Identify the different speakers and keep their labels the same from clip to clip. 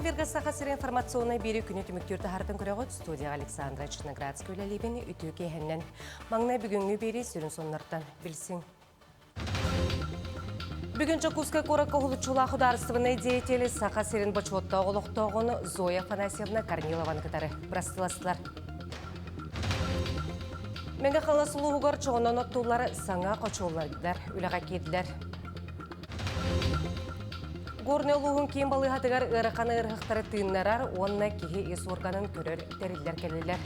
Speaker 1: Эфиргэ Саха сирин информационнай биэри күнү түмүктүүр таһаартын көрөҕүт. Студияҕа Александра Черноградская үлэлиибин үтүө киэһэннэн. Маҥнай бүгүҥҥү биэри сүрүн сонуннартан билсиҥ. Бүгүн Дьокуускай куоракка уһулуччулаах судаарыстыбаннай деятели Саха сирин бочуоттаах олохтооҕун Зоя Афанасьевна Корнилованы кытары бырастыластылар. Мэҥэ Хаҥалас улууһугар чоҕунан оттууллар саҥа хочуоллардар үлэҕэ киирдилэр. Горнай улууһун киин балыыһатыгар ыарахан ыарыһахтары тыыннарар уонна киһи ис уорганын көрөр тэриллэр кэллилэр.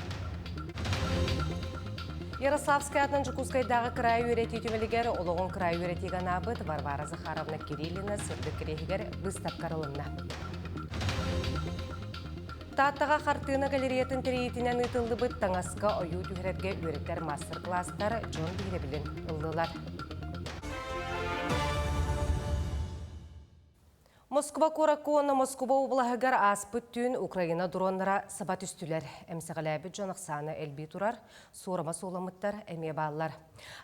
Speaker 1: Ярославскай аатынан Дьокуускайдааҕы кыраайы үөрэтии түмэлигэр олоҕун кыраайы үөрэтиигэ анаабыт Варвара Захаровна Кириллина сырдык кириэһигэр быыстапка арылынна. Тааттаҕа хартыына галереятын тэрийиитинэн ыытыллыбыт таҥаска ойуу түһэрэргэ үөрэтэр маастар-кылаастар дьон биһирэбилин ыллылар. Москва куоракка уонна Москуба облаһыгар ааспыт түүн Украина дроннара саба түстүлэр. Эмсэҕэлээбит дьон ахсаана элбии турар, суорама сууламмыттар эмиэ бааллар.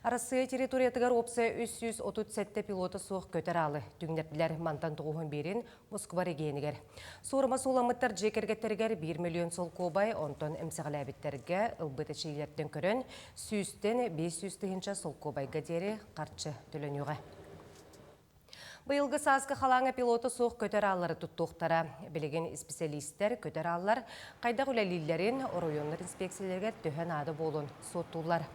Speaker 1: Арассыыйа территориятыгар уопсайа 337 пилота суох көтөр аалы түҥнэрдилэр. Мантан тоҕуһун биирин Москва регионигэр. Суорума сууламмыттар дьиэ кэргэттэригэр 1 миллион солкуобай, онтон эмсэҕэлээбиттэргэ ылбыт эчэйиилэртэн көрөн, сүүстэн 500 тыһыынча солкуобайга диэри харчы төлөнүөҕэ. Быйылгы сааскы халааҥа пилота суох көтөр ааллары туттуохтара. Билигин исписэлиистэр көтөр ааллар хайдах үлэлииллэрин оройуоннар инспекцияларыгар төһө наада буолуон суоттууллар.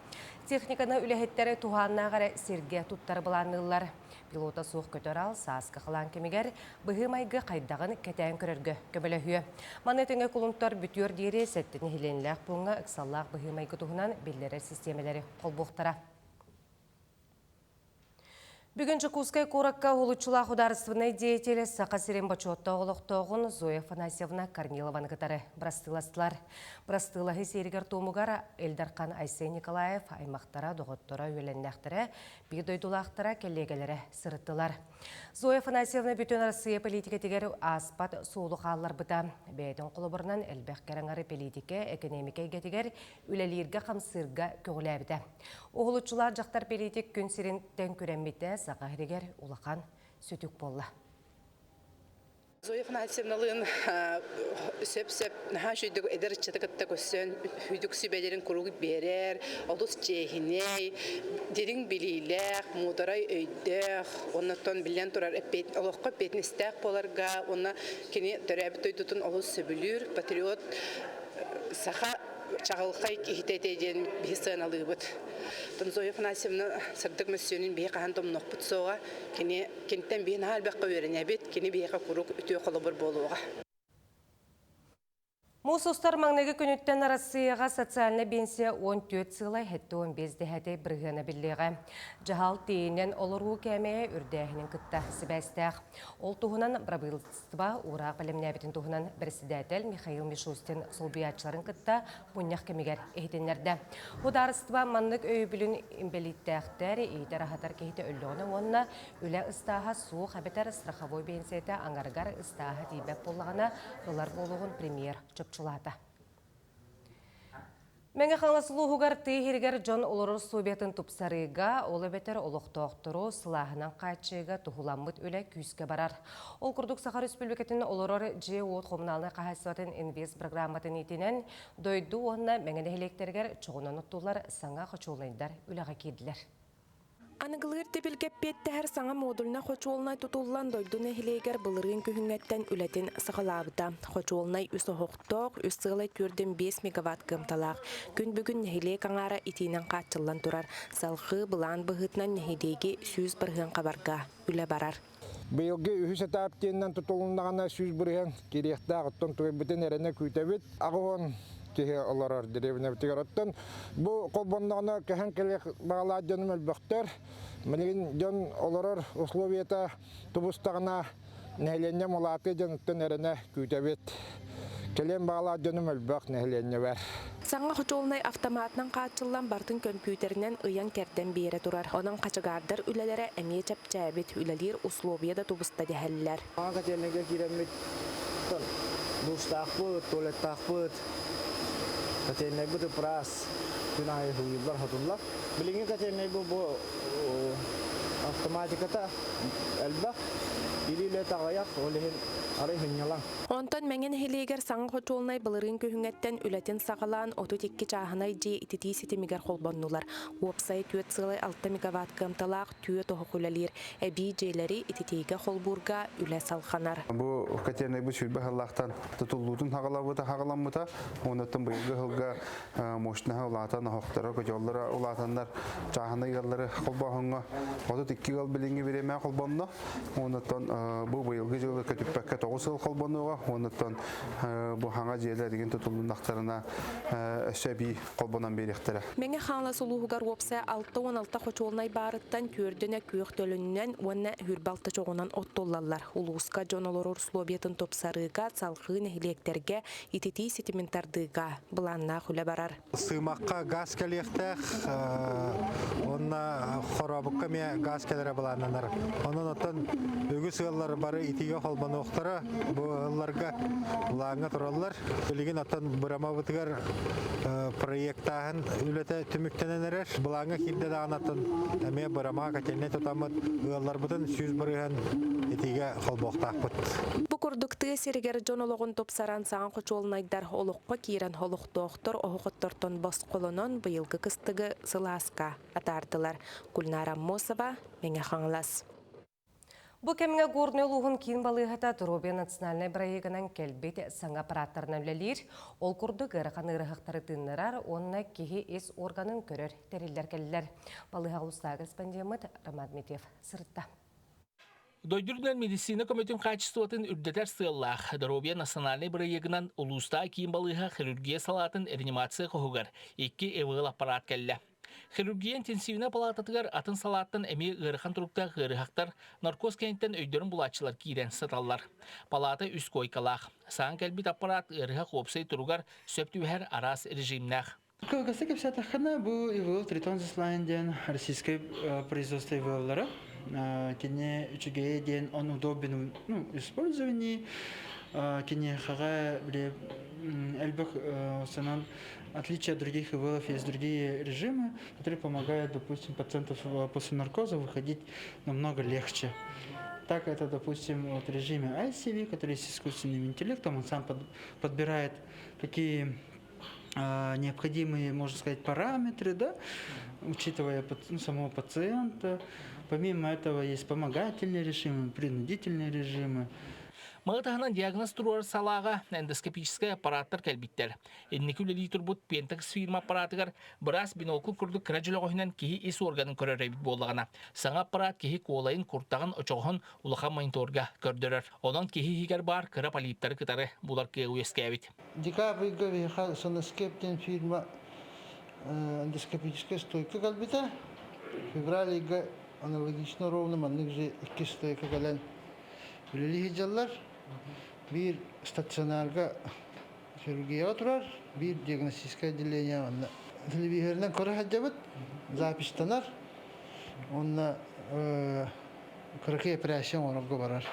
Speaker 1: Техниканы үлэһиттэр туһааннаах эрэ сиргэ туттары былаанныыллар. Пилота суох көтөр аал сааскы халаан кэмигэр быһыы-майгы хайдаҕын кэтээн көрөргө көмөлөһүө. Маны тэҥэ кулунтар бүтүөр диэри сэттэ нэһилиэнньэлээх пууҥҥа ыксаллаах быһыы-майгы туһунан биллэрэр систиэмэлэри холбуохтара. Бүгүн Дьокуускай куоракка уһулуччулаах судаарыстыбаннай деятель Саха сирин бочуоттаах олохтооҕун Зоя Афанасьевна Корнилованы кытары бырастыыластылар. Бырастыылаһыы сиэригэр-туомугар Ил Дархан Айсен Николаев аймахтара, доҕотторо, үөлэннээхтэрэ, биир дойдулаахтара, кэллиэгэлэрэ сырыттылар. Зоя Афанасьевна бүтүн Арассыыйа политикатыгар ааспат суолу хаалларбыта. Бэйэтин холобурунан элбэх кэрэҥары политика, экэниэмикэ эйгэтигэр үлэлииргэ-хамсыырга көҕүлээбитэ. Уһулуччулаах дьахтар политик күн сирин тэҥ күрэммитэ Саха сиригэр улахан сүтүк буолла.
Speaker 2: Зоя Афанасьевналыын сөп-сөп наһаа үчүгэй эдэр ыччаты кытта көрсөн үдүк сүбэлэрин куруук биэрэр, олус чиэһинэй, дириҥ билиилээх, муударай өйдөөх, оннуттан биллэн турар олоххо эппиэтинэстээх буоларга уонна кини төрөөбүт дойдутун олус сөбүлүүр, патриот, саха чаҕылхай киһитэ этэ диэн биһи сыаналыыбыт. Зоя Афанасьевна сырдык мөссүөнүн биһи хаһан да умнуохпут суоҕа. Кини киниттэн биһи наһаа элбэххэ үөрэнэбит, кини биһиэхэ куруук үтүө холобур буолуоҕа.
Speaker 1: Муус устар маҥнайгы күнүттэн Арассыыйаҕа социальнай биэнсийэ 14 сыалай 75 дэһэтэй бырыһыана биллиэҕэ. Дьаһал тиийинэн олоруу кээмэйэ үрдээһинин кытта сибээстээх. Ол туһунан бырабыыталыстыба уураах бэлэмнээбитин туһунан бэрэссэдээтэл Михаил Мишустин солбуйааччыларын кытта мунньах кэмигэр иһитиннэрдэ. Судаарыстыба маннык өйөбүлүн инбэлииттээхтэр, иитэр-аһатар киһитэ өллөҕүнэ уонна үлэ ыстааһа суох эбэтэр страховой биэнсийэтэ аҥарыгар ыстааһа тиийбэт буоллаҕына ылар буолуоҕун премьер чопчулаата. Мэҥэ Хаҥалас улууһугар тыа иһигэр дьон олорор усулуобуйатын тупсарыыга, ол эбэтэр олохтоохтору сылааһынан хааччыйыыга туһуламмыт үлэ күүскэ барар. Ол курдук Саха Республикатын олорор дьиэ-уот хомунаалынай хаһаайыстыбатын инвест программатын иитинэн дойду уонна Мэҥэ нэһилиэктэригэр чоҕунан оттуллар саҥа хочуолунайдар үлэҕэ киирдилэр.
Speaker 3: Аныгылыыр тибилгэ эппиэттэһэр саҥа модульнай хочуолунай тутуллан дойду нэһилиэгэр былырыын күһүҥҥэттэн үлэтин саҕалаабыта. Хочуолунай үс оһохтоох, үс сыалай түөрдүн 5 мегаватт кыамталаах. Күн бүгүн нэһилиэк аҥаара итиинэн хааччыллан турар. Салгыы былаан быһыытынан нэһилиэги 100% хабарга үлэ барар.
Speaker 4: Быйылгы үһүс этап диэнинэн тутулуннаҕына 100% киириэхтээх, оттон тугайбытын эрэнэ күүтэбит. 80 киһи олорор дэриэбинэбитигэр. Оттон бу холбонноҕуна көһөн кэлиэх баҕалаах дьонум өлбөхтөр. Билигин дьон олорор условията тубустаҕына нэһилиэнньэм улаатыа дьонуттан эрэнэ күүтэбит. Кэлиэн баҕалаах дьонум өлбөх нэһилиэнньэбэр.
Speaker 3: Саҥа хочуолунай автоматынан хааччыллан бартын көмпүүтэринэн ыйан-кэрдэн биэрэ турар. Онон хачыгаардар үлэлэрэ эмиэ чэпчээбит, үлэлиир условия да тубуста дэһэллэр.
Speaker 5: Саҥа котельнайга киирэммит душтаахпыт, туалеттаахпыт, котельнайбыт ыпраас, күн аайы сууйуллар-сотуллар. Билиҥҥи котельнайбыт бу автоматиката элбэх, илии үлэтэ аҕыйах, ол иһин Арай сынньалаҥ.
Speaker 3: Онтон Мэҥэ нэһилиэгэр саҥа хочуолунай былырыын күһүҥҥэттэн үлэтин саҕалаан 32 чааһынай дьиэ ититии ситимигэр холбоннулар. Уопсайа 4,6 мегаватт кыамталаах түөрт оһох үлэлиир. Эбии дьиэлэри ититиигэ холбуурга үлэ салҕанар.
Speaker 6: Бу котельнай бу сүүрбэ сыллаахтан тутуллуутун хаҕалабыта хаҕаламмыта. Онуттан быйылгы сылга мощнаһа улаатан, оһохторо, котеллара улаатаннар чааһынай ыаллары холбооһуҥҥа 32 ыал билиҥҥи бириэмэ холбонно. Онуттан бу быйылгы дьылы көтүппэккэ 9 сыл холбонуоҕа. Онуттан бу хаҥа дьиэлэр игин тутуллуннахтарына өссө эбии холбонон биэриэхтэрэ.
Speaker 3: Мэҥэ Хаҥалас улууһугар уопсайа 66 хочуолунай баарыттан түөрдүнэ күөх төлөнүнэн уонна хүрбалта чоҕунан оттуллаллар. Улууска дьон олорор условиятын тупсарыыга, салҕыы нэһилиэктэргэ ититии ситимин тардыыга былааннаах үлэ барар.
Speaker 7: Сыымахха газ кэлиэхтээх, уонна Хорообукка эмиэ газ кэлэрэ былааннанар. Онон оттон үгүс ыаллар бары итиигэ холбонуохтара, бу ыалларга былааҥҥа тураллар. Билигин оттон Бырамабытыгар проектааһын үлэтэ түмүктэнэн эрэр. Былааҥҥа киирдэ даҕаны оттон эмиэ Бырамаҕа котельнай тутаммыт ыалларбытын 100% итиигэ холбуохтаахпыт.
Speaker 3: Бу курдук тыа сиригэр дьон олоҕун тупсаран саҥа хочуолунайдар олоххо киирэн олохтоохтор оһох оттортон босхолонон быйылгы кыстыгы сылааска атаардылар. Гульнара Аммосова, Мэҥэ Хаҥалас.
Speaker 1: Бу кэмҥэ Горнай улууһун киин балыыһата Доруобуйа национальнай бырайыагынан кэлбит саҥа аппараттарынан үлэлиир. Ол курдук ыарахан ыарыһахтары тыыннарар уонна киһи ис органын көрөр тэриллэр кэллилэр. Балыыһаҕа улуустааҕы корреспондеммыт Роман Дмитриев сырытта.
Speaker 8: Дойду үрдүнэн медицина көмөтүн хаачыстыбатын үрдэтэр сыаллаах Доруобуйа национальнай бырайыагынан улуустааҕы киин балыыһа хирургия салаатын реанимация хоһугар икки ИВЛ аппарат кэллэ. Хирургия интенсивнэй палаататыгар атын салааттан эмиэ ыарахан туруктаах ыарыһахтар наркоз кэнниттэн өйдөрүн булааччылар киирэн сыталлар. Палаата үс куойкалаах. Саҥа кэлбит аппарат ыарыһах уопсай туругар сөп түбэһэр араас режимнээх.
Speaker 9: Кылгастык кэпсээтэххинэ, бу ИВЛ Тритон Заслайн диэн российскай производство ИВЛ-лара. Кини үчүгэйэ диэн он удобен ну, использовании. Киниэхэҕэ били элбэх санаан отличие от других ИВЛов есть другие режимы, которые помогают, допустим, пациентов после наркоза выходить намного легче. Так это, допустим, вот в режиме ICV, который с искусственным интеллектом, он сам подбирает какие необходимые, можно сказать, параметры, да, учитывая ну, самого пациента. Помимо этого есть вспомогательные режимы, принудительные режимы.
Speaker 8: Маны таһынан диагноз туруорар салааҕа эндоскопическай аппараттар кэлбиттэр. Инники үлэлии турбут Pentax фирма аппаратыгар быраас бинокль курдук кыра дьөлөҕөһүнэн киһи ис органын көрөр эбит буоллаҕына, саҥа аппарат киһи куолайын, куртаҕын, очоҕоһун улахан мониторга көрдөрөр. Онон киһи иһигэр баар кыра полиптары кытары булар кыаҕы үөскээбит.
Speaker 9: Декабрьга биһиэхэ Соноскеп диэн фирма эндоскопическай стойка кэлбитэ. Февраль ыйга аналогично ровно маннык же икки стойка кэлэн үлэлии сылдьаллар. Биир стационарга хирургияҕа турар, биир диагностическое отделение онно телевизорынан көрө сылдьабыт, записьтанар. Уонна кыракый операция оҥорорго барар.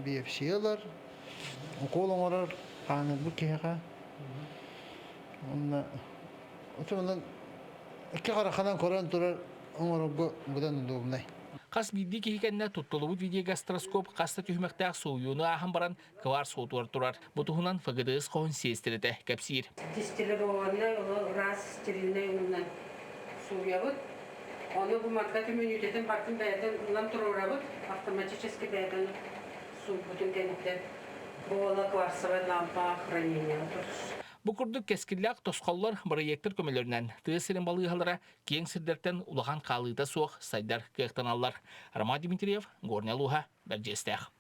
Speaker 9: Биопсия ылар, укол оҥорор, хаанырбыт киһиэхэ. Уонна отунан икки хараханан көрөн турар оҥорорго быдан удобнай.
Speaker 8: Хас биирдии киһи кэннэ туттулубут видеогастроскоп хас да түһүмэхтээх сууйууну ааһан баран кыбаар суотугар турар. Бу туһунан ФГДС хоһун сиэстэрэтэ кэпсиир.
Speaker 10: Дистиллированнай, ону ыраас стерильнай уунан сууйабыт. Ону бу матка түмүнүүтэтин бартын бэйэтин ылан туруорабыт. Автоматически бэйэтин сууйбутун кэнниттэн буола кварцевай лампа хранение турар.
Speaker 8: Бу курдук кэскиллээх тосхоллор бырайыактар көмөлөрүнэн тыа сирин балыыһалара киэҥ сирдэртэн улахан хаалыыта суох сайдар кыахтаналлар. Роман Дмитриев, Горнай улууһа, Бэрдьиэстээх.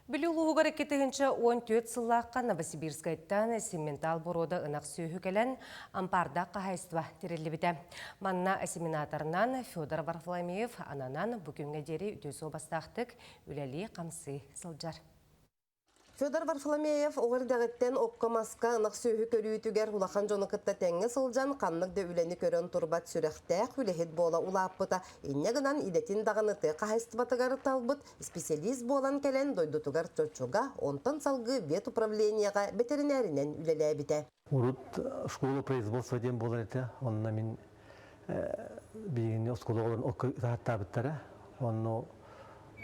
Speaker 1: Бүлүү улууһугар 2014 сыллаахха Новосибирскайтан симментал боруода ынах сүөһү кэлэн, ампаардаах хаһаайыстыба тэриллибитэ. Манна осеменаторынан Федор Варфоломеев ананан бу күҥҥэ диэри үтүө суобастаахтык үлэлии-хамсыы сылдьар.
Speaker 11: Федор Варфоломеев оҕо эрдэҕиттэн окко-маска ынах сүөһү көрүүтүгэр улахан дьону кытта тэҥҥэ сылдьан ханнык да үлэни көрөн турбат сүрэхтээх үлэһит буола улааппыта. Инньэ гынан идэтин даҕаны тыа хаһаайыстыбатыгар талбыт специалист буолан кэлэн дойдутугар Чочуга, онтон салгыы ветуправлениеҕа бэтэринээринэн үлэлээбитэ.
Speaker 12: Урут школа производства диэн буолар этэ. Онно мин биһигини оскуола оҕолорун окко таһаттаабыттара. Онно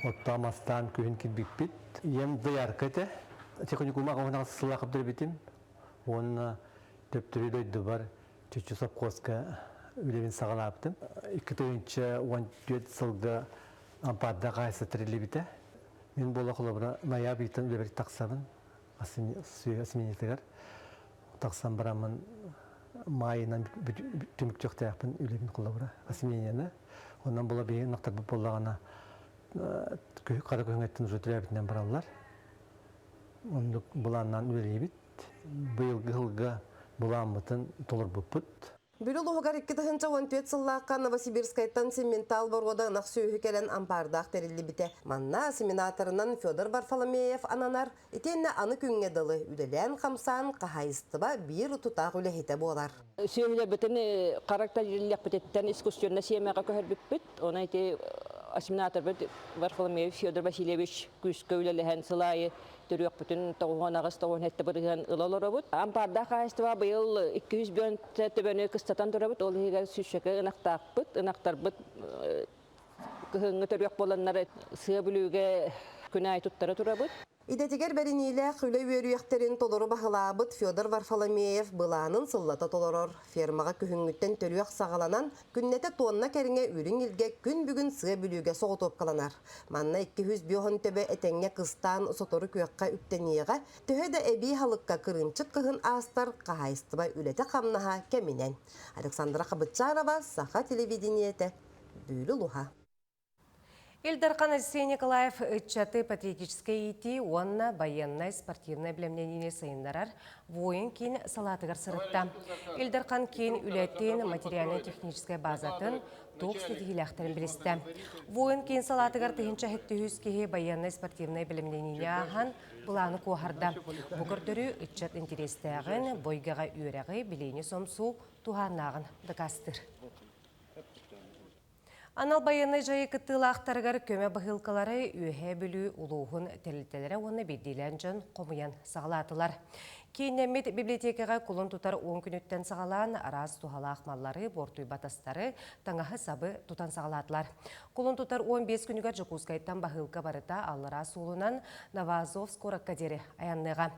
Speaker 12: Оттоон-мастаан күһүн кирбиппит. Ийэм доярка этэ. Техникума аҕабын сыллаах көрдөрбүтүм. Уонна төптөрү дойдубар Чүччү сопхуоска үлэбин саҕалаабытым. 2014 сылга Ампаарда хаайса тэриллибитэ. Мин буола холобура ноябрь ыйтан үлэбэр тахсабын осменитыгар. Тахсан бараммын маайынан түмүктүөхтээхпин үлэбин холобура осменияны. Онон була биһиги ынахтарбыт буоллаҕына хара күһүҥҥэттэн уже төрөөбүтүнэн бараллар. Оннук былааннаан үлэлиибит. Быйылгы сылга былааммытын толорбуппут.
Speaker 11: Бүлүү улууһугар 2014 сыллаахха Новосибирскайтан симментал боруода ынах сүөһү кэлэн ампаардаах тэриллибитэ. Манна осеменаторынан Федор Варфоломеев ананар. Итиэннэ аны күҥҥэ дылы үлэлээн-хамсаан хаһаайыстыба биир тутаах үлэһитэ буолар.
Speaker 13: Сүөһүлэрбитин характариллэхпититтэн искусственно сиэмэҕэ көһөрбүппүт. Онон ити осеменаторбыт Варфоломеев Федор Васильевич күүскэ үлэлэһэн сыл аайы төрүөхпүтүн 98-97 бырыһыан ыла олоробут. Ампаардаах хаһаайыстыба быйыл 200 бөөн төбөнү кыстатан турабыт. Ол иһигэр сүүсчэкэ ынахтаахпыт. Ынахтарбыт кыһыҥҥы төрүөх буоланнар сыа бүлүүгэ күн аайы туттара турабыт.
Speaker 11: Идэтигэр бэриниилээх үлэ үөрүйэхтэрин толору баһылаабыт Федор Варфоломеев былаанын сыллата толорор. Фермаҕа күһүҥҥүттэн төрүөх саҕаланан, күннэтэ тонна кэриҥэ үрүҥ илгэ күн бүгүн сыа бүлүүгэ соҕотуопкаланар. Манна 250 төбө этэҥҥэ кыстаан сотору күөххэ үктэниэҕэ, төһө да эбии аһылыкка кырыымчык кыһын аастар, хаһаайыстыба үлэтэ-хамнаһа кэминэн. Александра Хабытчарова, Саха телевидениетэ, Бүлүү улууһа.
Speaker 1: Ил Дархан Алексей Николаев ыччаты патриотическай иитии уонна байыаннай-спортивнай бэлэмнэниини сайыннарар воин киин салаатыгар сырытта. Ил Дархан киин үлэтин материально-техническай базатын туох ситиһиилээхтэрин билистэ. Воин киин салаатыгар 1073 киһи байыаннай-спортивнай бэлэмнэниини ааһан былааны куоһарда. Бу көрдөрүү ыччат интэриэстээҕин, бойгаҕа үөрэҕи, билиини сомсуу туһааннааҕын дакаастыыр. Анал байыаннай дьайыы кыттыылаахтарыгар көмө баһыылкалары Үөһээ Бүлүү улууһун тэрилтэлэрэ уонна биирдиилээн дьон хомуйан саҕалаатылар. Кииннэммит библиотекаҕа кулун тутар 10 күнүттэн саҕалаан араас туһалаах маллары, буортуйбат астары, таҥаһы-сабы тутан саҕалаатылар. Кулун тутар 15 күнүгэр Дьокуускайтан баһыылка барыта аллараа суолунан Новоазовск куоракка диэри айанныаҕа.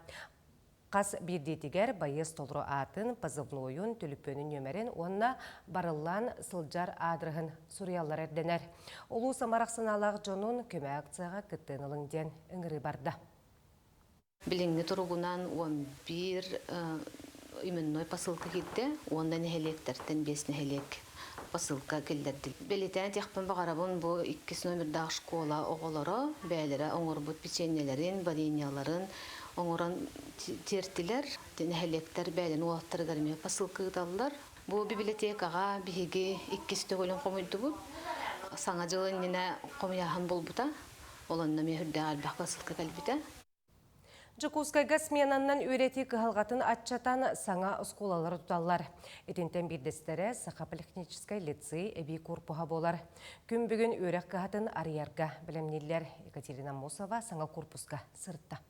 Speaker 1: Хас биирдиитигэр байыас толору аатын, позывнойун, түлүпүөнүн нүөмэрин уонна барыллаан сылдьар аадырыһын суруйаллара ирдэнэр. Улуус амарах санаалаах дьонун көмө акцияҕа кыттыыны ылыҥ диэн ыҥырыы барда.
Speaker 14: Билиҥҥи туругунан 11 именной посылка киирдэ уонна нэһилиэктэртэн биэс нэһилиэк посылка киллэрдим. Бэлиэтээн этиэхпин баҕарабын бу иккис номердаах школа оҕолоро бэйэлэрэ оҥорбут печеньелэрин, вареньеларын оҥорон тиэртилэр. Нэһилиэктэр бэйэлэрин уолаттарыгар эмиэ посылка ыыталлар. Бу библиотекаҕа биһиги иккис төгүлүн хомуйдубут. Саҥа дьыл иннинэ хомуйааһын буолбута. Ол онно эмиэ үрдээх элбэх посылка кэлбитэ.
Speaker 1: Дьокуускайга сменаннан үөрэтии кыһалҕатын аччатан саҥа оскуолалары туталлар. Итинтэн биирдэстэрэ Саха политехническай лицей эбии куорпуһа буолар. Күн бүгүн үөрэх кыһатын арыйарга бэлэмнииллэр. Екатерина Мосова саҥа куорпуска сырытта.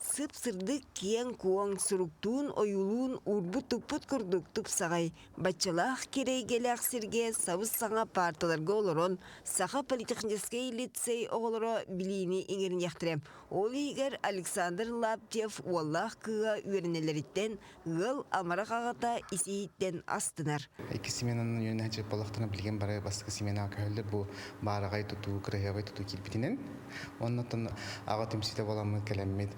Speaker 15: Сып-сырдык, киэҥ-куоҥ, суруктуун, ойуулуун уурбут-туппут курдук тупсаҕай, баччалаах кирэйгэлээх сиргэ сабыс-саҥа паарталарга олорон Саха политехническэй лицей оҕолоро билиини иҥэриниэхтэрэ. Ол иһигэр Александр Лаптев уоллаах кыыһа үөрэнэллэриттэн ыал амарах аҕата ис-иһиттэн астынар.
Speaker 6: Икки сменанан үөрэнээччи буоллахтарына билигин бары бастакы сменаҕа көһөллөр бу баараҕай тутуу, кыраһыабай тутуу киирбитинэн. Оннуттан аҕа түмсүүтэ буоламмыт кэлэммит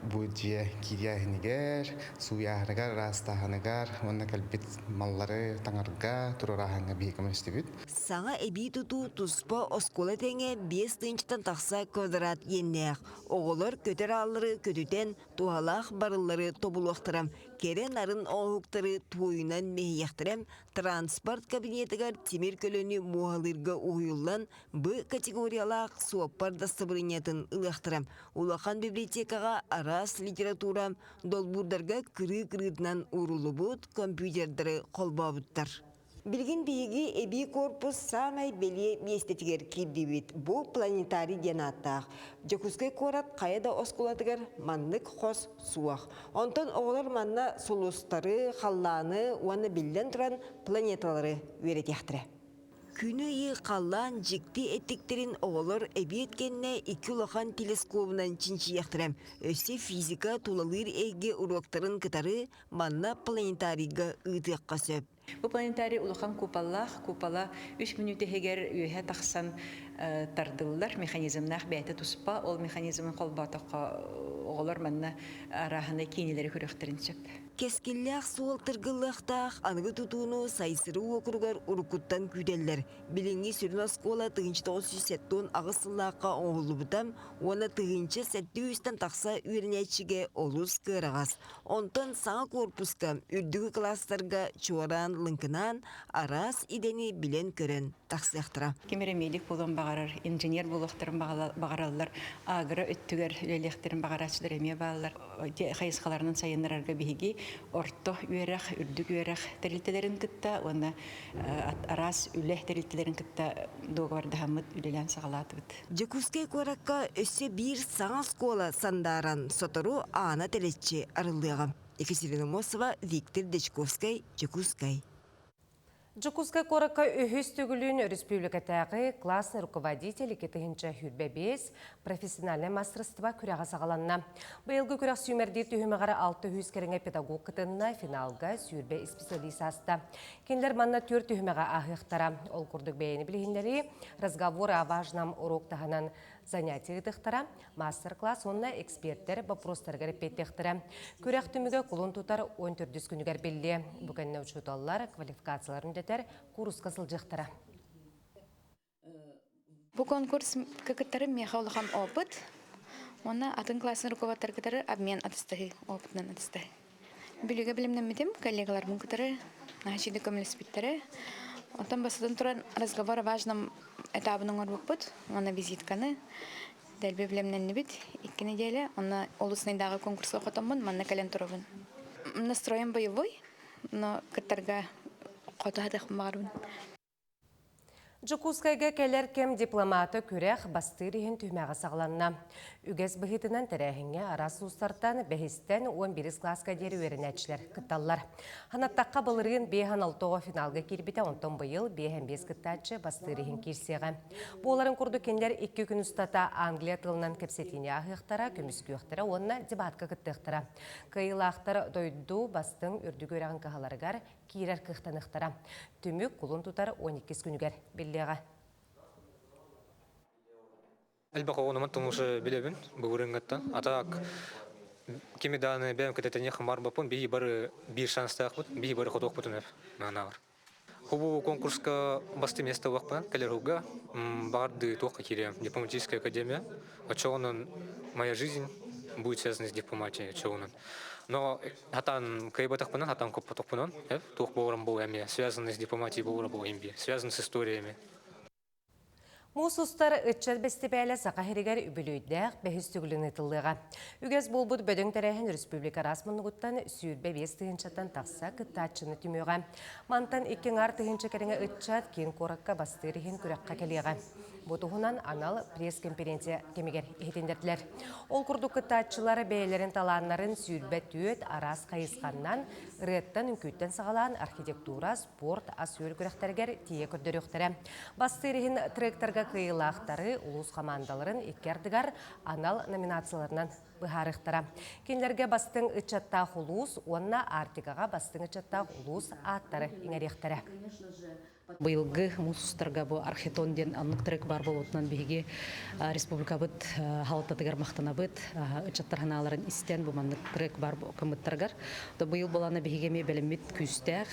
Speaker 6: бу дьиэ киириэһинигэр, сууйааһыныгар, ыраастааһыныгар уонна кэлбит маллары таҥарга, туруорааһыҥҥа биһиги көмөлөстүбүт.
Speaker 15: Саҥа эбии тутуу туспа оскуола тэҥэ 5 тыһыынчаттан тахса квадрат иэннээх. Оҕолор көтөр ааллары көтүтэн туһалаах барыллары тобулуохтара, кэрэ нарын оҥоһуктары туойунан мэһийэхтэрэ, транспорт кабинетыгар тимир көлөнү муоһалыырга уһуйуллан Б категориялаах суоппар дастабырыанньатын ылыахтара. Улахан библиотекаҕа араас литература, долбуурдарга кырыы-кырыытынан ууруллубут компьютердары холбообуттар. Билигин биһиги эбии корпус саамай бэлиэ миэстэтигэр киирдибит. Бу планетарий диэн ааттаах. Дьокуускай куорат хайа да оскуолатыгар маннык хос суох. Онтон оҕолор манна сулустары, халлааны уонна биллэн туран планеталары үөрэтиэхтэрэ. Күнү-ыйы халлаан дьикти эттиктэрин оҕолор эбиэт кэннэ икки улахан телескобунан чинчийиэхтэрэ. Өссө физика тулалыыр эйгэ уруоктарын кытары манна планетарийга ыытыахха сөп.
Speaker 16: Бу планетарий улахан куполлаах, купола үс мүнүүтэ иһигэр үөһэ тахсан тардыллар механизмнаах бэйэтэ туспа. Ол механизмын холбоотоххо оҕолор манна арааһынай киинэлэри көрүөхтэрин сөп.
Speaker 15: Кэскиллээх суол тыргыллыахтаах аныгы тутууну Сайсары уокуругар уруккуттан күүтэллэр. Билиҥҥи сүрүн оскуола 1978 сыллаахха оҥоһуллубута уонна 1700-тэн тахса үөрэнээччигэ олус кыараҕас. Онтон саҥа куорпуска үрдүкү кылаастарга чуораан лыҥкынаан араас идэни билэн-көрөн тахсыахтара.
Speaker 16: Ким эрэ медик буолуон баҕарар, инженер буолуохтарын баҕараллар, агро өттүгэр үлэлиэхтэрин баҕарааччылар эмиэ бааллар. Хайысхаларынан сайыннарарга биһиги орто үөрэх, үрдүк үөрэх тэрилтэлэрин кытта уонна араас үлэ тэрилтэлэрин кытта дуогабардаһаммыт үлэлээн саҕалаатыбыт.
Speaker 15: Дьокуускай куоракка өссө биир саҥа оскуола сандааран сотору аана тэлэччи арыллыаҕа. Екатерина Мосова, Виктор Дьячковскай, Дьокуускай.
Speaker 1: Дьокуускай куоракка үһүс төгүлүн өрөспүүбүлүкэтээҕи классный руководитель 2025 профессиональнай мастерство күрэҕэ саҕаланна. Быйылгы күрэх сүүмэрдиир түһүмэҕэр 600 кэриҥэ педагог кытынна, финалга сүүрбэ исписэлиис ааста. Кинилэр манна түөрт түһүмэҕи ааһыахтара. Ол курдук бэйэни билиһиннэрии, разговор о важном урок таһынан занятие ыытыахтара, мастер-класс уонна экспертэр боппуруостарыгар эппиэттиэхтэрэ. Күрэх түмүгэ кулун тутар 14 күнүгэр биллиэ. Бу кэннэ учууталлар квалификацияларын үрдэтэр кууруска сылдьыахтара.
Speaker 17: Бу конкурс кытары миэхэ улахан опыт. Уонна атын классный руководтар кытары обмен атыстаһыы, опытынан атыстаһыы. Бүлүүгэ билимнэммитим, коллегаларбын кытары наһаа көмөлөспүттэрэ. Оттон бастатан туран разговор о важном этабын оҥорбуппут уонна визитканы дэлби билимнэннибит икки неделя. Онно олус найдааҕы конкурска хотоммун, манна кэлэн турабын. Настроен боевой, но кыттарга хоту хатыахпын баҕарабын.
Speaker 1: Дьокуускайга кэлэр кэм дипломата күрэх бастыыр иһин түһүмэҕэ саҕаланна. Үгэс быһыытынан тэрээһиҥҥэ араас улуустартан бэһистэн 11 кылааска диэри үөрэнээччилэр кытталлар. Ханаттахха былырыын 5-6 оҕо финалга киирбитэ, онтон быйыл 5-5 кыттааччы бастыыр иһин киирсиэҕэ. Буоларын курдук кинилэр икки күн устата англия тылынан кэпсэтиини ааһыахтара, көмүскүөхтэрэ уонна дебатка кыттыахтара. Кыайыылаахтар дойду бастыҥ үрдүк үөрэҕин кыһаларыгар киирэр кыахтаныахтара. Түмүк кулун тутар 12 күнүгэр биллиэҕэ.
Speaker 18: Элбэх оҕонуман тумушу билэбин былырыыҥҥыттан. А так кими дааны бэйэм кытатыне хамарбаппын биһи бары биир шанстаахпыт, биһи бары хотуохпутун өп наанаар. Хубу конкурска басты место уақпынан кэлэр баҕарды туохха киириэм дипломатическая академия. Очоҕунан моя жизнь будет связана с дипломатией очоҕунан. Но хатан кыайбатахпынан, хатан коппотохпунан, туох буоларым буолуо эмиэ, связанный с дипломатией буолара буолуо имби, связан с историями.
Speaker 1: Муус устар ыччат бэстибээлэ Саха сиригэр үбүлүөйдээх бэһис төгүлүн ыытыллыаҕа. Үгэс буолбут бөдөҥ тэрээһин республика араас муннугуттан 25 тыһыынчаттан тахса кыттааччыны түмүөҕэ. Мантан икки аҥаар тыһыынча кэриҥэ ыччат киин куоракка бастыыр иһин күрэххэ кэлиэҕэ. Бу туһунан анал пресс-конференция кэмигэр иһитиннэрдилэр. Ол курдук кыттааччылар бэйэлэрин талааннарын 24 араас хайысханнан ырыаттан, үҥкүүттэн саҕалаан архитектура, спорт, ас-үөл күрэхтэригэр тиийэ көрдөрүөхтэрэ. Бастыыр иһин тректарга кыайыылаахтары улуус хамаандаларын икки ардыгар анал номинацияларынан быһаарыахтара. Кинилэргэ бастыҥ ыччаттаах улуус уонна Арктикаҕа бастыҥ ыччаттаах улуус ааттары иҥэриэхтэрэ.
Speaker 19: Быйылгы муус устарга бу Архитон диэн оннук трек баар буолуутунан биһиги республикабыт халататыгар махтанабыт. Ыччаттар санааларын истэн бу маннык трек баар кыммыттарыгар. Быйыл болана биһиги эмиэ бэлэммит күүстээх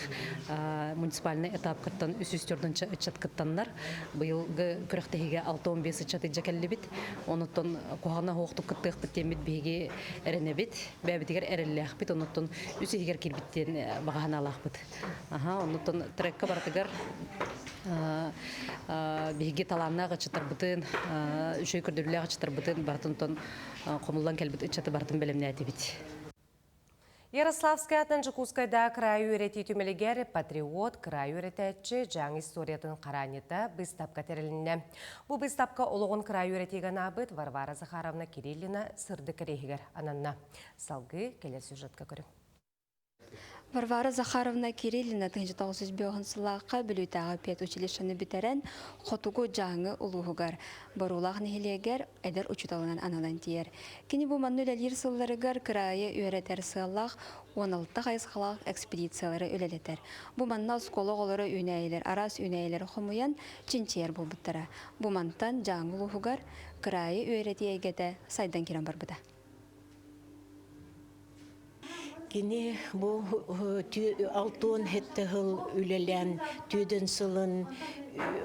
Speaker 19: муниципальный этапкыттан 304 ыччат кыттаннар. Быйылгы күрэхтэһиигэ 65 ыччат илдьэ кэллибит. Онуттан куһаҕана суохтук кыттыахпыт диэммит биһиги эрэнэбит. Бэйэбитигэр эрэллээхпит. Онуттан үс иһигэр киирбит диэн баҕа санаалаахпыт. Аха, оннуттан трекка барытыгар биһиги талааннаах ыччаттарбытын, үчүгэй көрдөрүүлээх ыччаттарбытын барытын хомуллан кэлбит ыччаты барытын бэлэмнээтибит.
Speaker 1: Ярославскай атынан Дьокуускайда кыраайы үөрэтии түмэлигэр «Патриот» кыраайы үөрэтээччи Дьааҥы историятын хараанньыта быыстапка тэрилиннэ. Бу быыстапка олоҕун кыраайы үөрэтиигэ анаабыт Варвара Захаровна Кириллина сырдык кэриэһигэр ананна. Салгыы кэлэр сюжетка көрүҥ.
Speaker 20: Варвара Захаровна Кириллина 1905 сыллаахха Бүлүүтээҕи педучилищены бүтэрэн, Хотугу Дьааҥы улууһугар Боруулаах нэһилиэгэр эдэр учууталынан аналан тиийэр. Кини бу манна үлэлиир сылларыгар кыраайы үөрэтэр сыаллаах 16 хайысхалаах экспедициялары үлэлэтэр. Бу манна оскуола оҕолоро үүнээйилэр араас үүнээйилэри хомуйан чинчийэр буолбуттара. Бу мантан Дьааҥы улууһугар кыраайы үөрэтии эйгэтэ сайдан киирэн барбыта.
Speaker 21: Кини бу алтыан сэттэ сыл үлэлээн, түөдэн сылын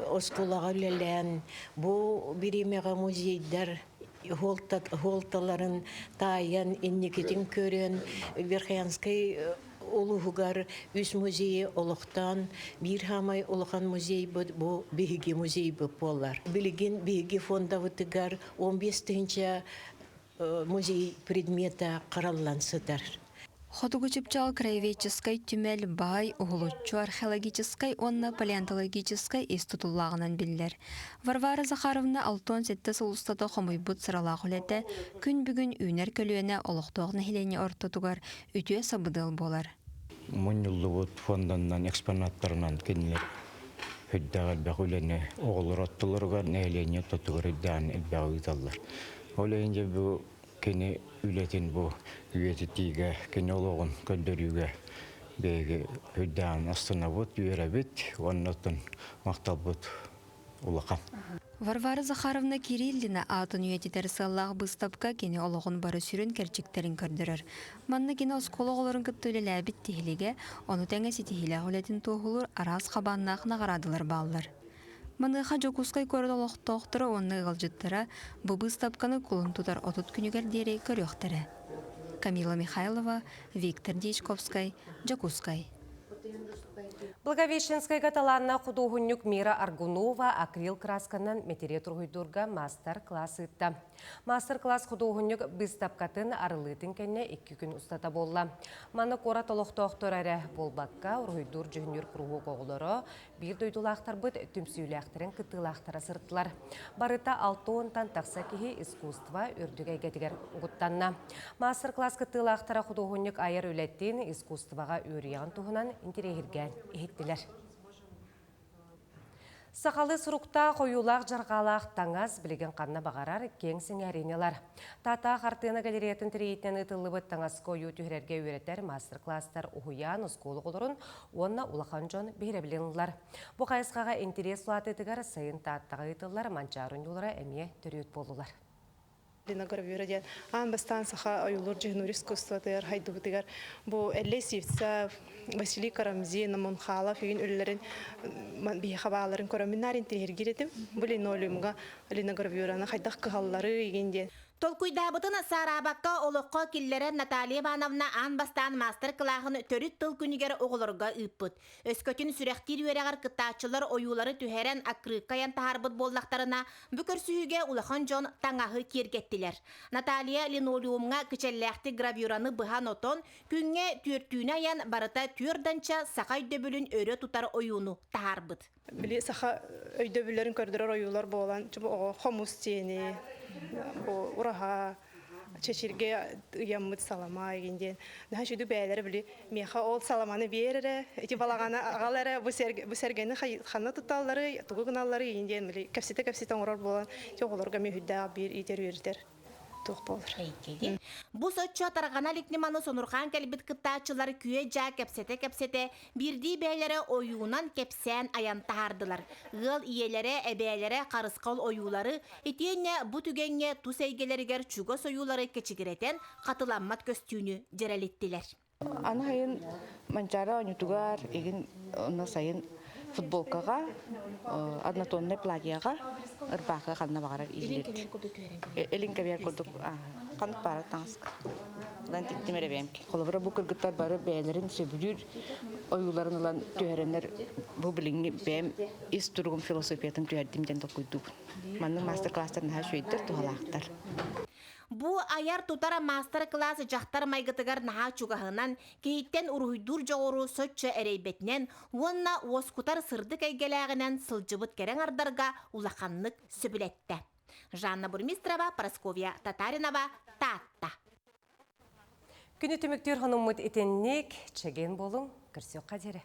Speaker 21: оскуолаҕа үлэлээн, бу бириэмэҕэ музейдар хуолталарын таайан, инникитин көрөн, Верхоянскай улууһугар үс музейы олохтоон, биир хаамай улахан музейбыт бу биһиги музейбыт буолар. Билигин биһиги фондабытыгар 15 тыһыынча музей предмета хараллан сытар.
Speaker 20: Хотугу чыпчаал краеведческай түмэл баай уһулуччу археологическай уонна палеонтологическай ис тутуллааҕынан биллэр. Варвара Захаровна 67 сыл устата хомуйбут сыралаах үлэтэ күн бүгүн үүнэр көлүөнэ олохтоох нэһилиэнньэ ортотугар үтүө сабыдыал буолар.
Speaker 22: Мунньуллубут фонданнан экспонаттарынан кинилэр үрдээх элбэх үлэни оҕолор оттолоругар, нэһилиэнньэ ортотугар үрдээн элбэҕи ыыталлар. Ол иһин дьэ бу кини үлэтин бу үйэтитиигэ, кини олоҕун көрдөрүүгэ биһиги үрдээн астынабыт, үөрэбит уонна оттон махталбыт улахан.
Speaker 20: Варвара Захаровна Кириллина аатын үйэтитэр сыаллаах быыстапка кини олоҕун бары сүрүн кэрчиктэрин көрдөрөр. Манна кини оскуола оҕолорун кытта үлэлээбит тиһилигэ, ону тэҥэ ситиһиилээх үлэтин туоһулуур араас хабааннаах наҕараадалар бааллар. Маныаха Дьокуускай куорат олохтоохторо уонна ыалдьыттара бу быыстапканы кулун тутар 30 күнүгэр диэри көрүөхтэрэ. Камила Михайлова, Виктор Дьячковскай, Дьокуускай.
Speaker 1: Благовещенскайга талааннаах худуоһунньук Мира Аргунова акрил красканан мэтириэт уруһуйдуурга маастар-класс ыытта. Маастар-класс худуоһунньук быыстапкатын арыллыытын кэннэ икки күн устата буолла. Манна куорат олохтоохторо эрэ буолбакка, уруһуйдуур-дьүһүннүүр куруһуок оҕолоро, биир дойдулаахтарбыт түмсүүлээхтэрин кыттыылаахтара сырыттылар. Барыта алта уонтан тахса киһи искусство үрдүк эйгэтигэр угуттанна. Маастар-класс кыттыылаахтара худуоһунньук айар үлэтин, искусствоҕа үөрүйэҕин туһунан интэриэһиргээн иһиттилэр. Сахалыы суруктаах, ойуулаах дьарҕаалаах таҥас билигин ханна баҕарар киэҥ сэҥээриини ылар. Таатаах хартыына галереятын тэрийиитинэн ыытыллыбыт таҥаска ойуу түһэрэргэ үөрэтэр маастар-класстар уһуйаан, оскуола оҕолорун уонна улахан дьон биһирэбилин ыллар. Бу хайысхаҕа интэриэс улаатыытыгар сайын Тааттаҕа ыытыллар Манчаары оонньуулара эмиэ төрүөт буоллулар.
Speaker 23: Линогравюра диэн аан бастаан саха ойуулуур дьүһүнүүр искусствотыгар хайдыбытыгар бу Эллэй Сивцев, Василий Карамзин, Мунхалов үйүн үлэлэрин биһиэхэ бааларын көрөммүн наар интириэһиргиир этим. Бу линолеумга линогравюраны хайдах кыһаллары игин диэн.
Speaker 24: Толкуйдаабытын саараабакка олоххо киллэрэр Наталья Ивановна аан бастаан маастар-кылааһын төрүт тыл күнүгэр оҕолорго ыыппыт. Өскөтүн сүрэхтиир үөрэҕэр кыттааччылар ойуулары түһэрэн аккырыыкка айан таһаарбыт буоллахтарына, бу көрсүһүүгэ улахан дьон таҥаһы киэргэттилэр. Наталья линолеумҥа кичэллээхтик гравюраны быһан-отон, күҥҥэ түөртүүнү айан барыта түөрт саха өйдөбүлүн өрө тутар ойууну таһаарбыт.
Speaker 23: Били саха өйдөбүллэрин көрдөрөр ойуулар буолан, оҕо хомус диэни, бу ураһа, чэчиргэ ыйаммыт салама игин диэн. Наһаа үчүгэй бэйэлэрэ били миэхэ ол саламаны биэр эрэ, ити балаҕаны аҕал эрэ, бу сэргэни ханна тутталларый, тугу гыналларый игин диэн били кэпсэтэ-кэпсэтэ оҥорор буолан, оҕолорго эмиэ үрдээх биир иитэр үөрэтэр туох буолар.
Speaker 24: Бу соччо тарҕана илик ньыманы сонурҕаан кэлбит кыттааччылар күө-дьаа кэпсэтэ-кэпсэтэ, биирдии бэйэлэрэ ойуунан кэпсээн айан таһаардылар. Ыал ийэлэрэ, эбээлэрэ харысхал ойуулары, итиэннэ бу түгэҥҥэ тус эйгэлэригэр чугас ойуулары кэчигирэтэн, хатыламмат көстүүнү дьэрэлиттилэр.
Speaker 25: Аны сайын Манчаары оонньуутугар игин онно сайын футболкаҕа, однотоннай платьеҕа, ырбаахыга ханна баҕарар иилэр. Илин кэбиһэр курдук ханнык баара таҥаска. Ылан тиктим эрэ бэйэм. Холобура бу кыргыттар бары бэйэлэрин сөбүлүүр ойууларын ылан түһэрэннэр бу билиҥҥи бэйэм ис туругум философиятын түһэрдим диэн толкуйдуубун. Маннык мастер-класстар наһаа үчүгэйдэр, туһалаахтар.
Speaker 24: Бу айар-тутар маастар-кылаас дьахтар майгытыгар наһаа чугаһынан, киһиттэн уруһуйдуур дьоҕуру соччо эрэйбэтинэн уонна уоскутар сырдык эйгэлээҕинэн сылдьыбыт кэрэ аҥардарга улаханнык сөбүлэттэ. Жанна Бурмистрова, Прасковья Татаринова, Таатта.
Speaker 1: Күнү түмүктүүр хонуммут итинник, чэгиэн буолуҥ, көрсүөххэ диэри.